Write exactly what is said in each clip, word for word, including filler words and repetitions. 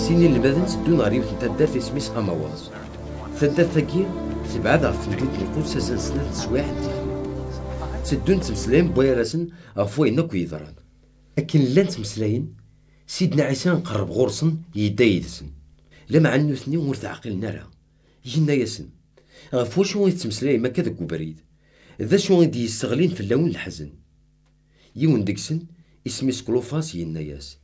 Sin inelmaden tteddun ɣer yiwet n taddart isem-is Amawaḍ. Taddart-agi tebɛed ɣef temdint n Lquds azal n snat n teswiɛt n tikli. Tteddun ttmeslayen wway-ar-asen ɣef wayen akk yeḍran. Akken llan ttmeslayen, Sidna Ɛisa iqerreb ɣur-sen, yedda yid-sen. Lameɛna nutni ur t-ɛqilen ara. Yenna-yasen: "Ɣef wacu i tettmeslayem akka deg ubrid? D acu i d-yesseɣlin fell-awen leḥzen?" Yiwen deg-sen, isem-is Klufas, yenna-yas: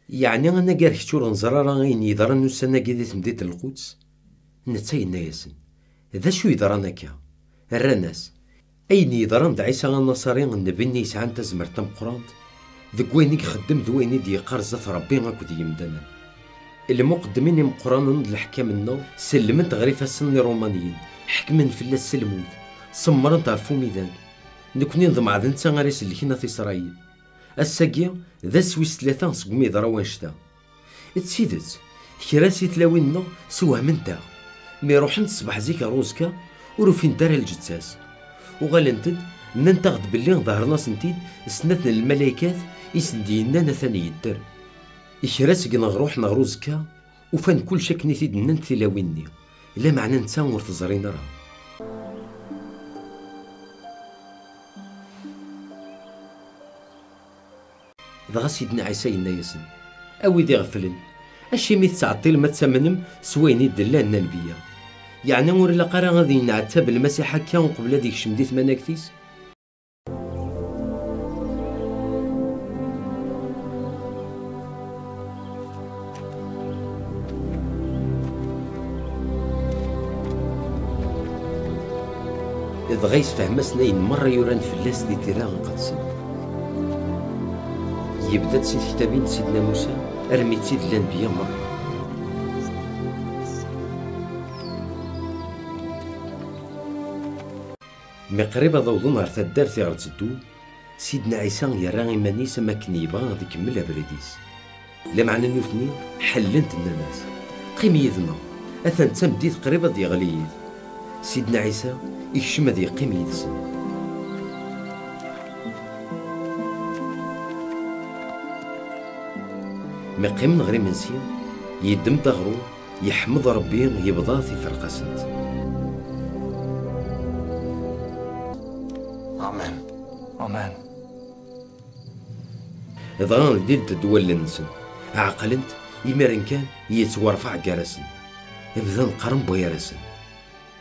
"Yeɛni anagar kečč ur nẓer ara ayen yeḍran ussan-agi di temdint n Lquds?" Netta yenna-yasen: "D acu yeḍran akka?" Rran-as: "Ayen yeḍran d Ɛisa Anaṣari, nnbi-nni yesɛan tazmert tameqqrant deg wayen i ixeddem d wayen i d-yeqqar zdat Ṛebbi akked yimdanen. Lmuqeddmin imeqqranen d leḥkam-nneɣ sellmen-t ɣer ifassen n Iṛumaniyen, ḥekmen fell-as s lmut, semmren-t ɣef umidag. Nekni neḍmeɛ d netta ara isellken at Isṛayil. Ass-agi d ass wis tlata segmi yeḍra wannect-a." D tidet, kra si tlawin-nneɣ sewhment-aɣ. Mi ruḥent ṣṣbeḥ zik ɣer uẓekka, ur ufint ara lǧetta-s. Uɣalent-d, nnant-aɣ-d belli ḍehren-asent-id snat n lmalaykat i sen-d-yennan atan yedder. Kra seg-neɣ ruḥen ɣer uẓekka, ufan kullec akken i t-id-nnant tilawin-nni, lameɛna netta ur t-ẓrin ara. Dɣa Sidna Ɛisa yenna-yasen: "A wid iɣeflen, acimi tettɛeṭṭilem ad tamnem s wayen i d-llan nnbiya? Yeɛni ur ilaq ara ad yenɛettab Lmasiḥ akka uqbel ad ikcem di tmanagt-is?" Dɣa yessefhem-asen ayen merra yuran fell-as di Tira Iqedsen. Yebda-d si tektabin n Sidna Musa armi d tid n lanbiya merra. Mi qrib ad awḍen ɣer taddart iɣer tteddun, Sidna Ɛisa yerra iman-is am akken yebɣa ad ikemmel abrid-is. Lameɛna nutni ḥellen-t, nnan-as: "Qqim yid-neɣ, atan d tameddit qrib ad yeɣli yiḍ." Sidna Ɛisa ikcem ad yeqqim yid-sen. Mi qqimen ɣer imensi, yeddem-d aɣrum, yeḥmed Ṛebbi, yebḍa-t, iferq-asent. Amen. Amen. Dɣa ldint-d wallen-nsen, ɛeqlent, imiren kan yettwarfaɛ gar-asen. Bdan qqaren wway-ar-asen: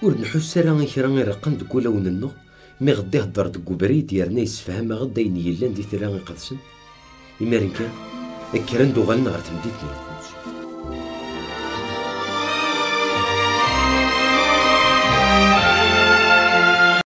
"Ur nḥuss ara i kra ireqqen deg wulawen-nneɣ, mi ɣ-d-ihedder deg ubrid yerna yessefham-aɣ-d ayen yellan di Tira Iqedsen?" Imiren kan, kkren-d uɣalen ɣer temdint-nni.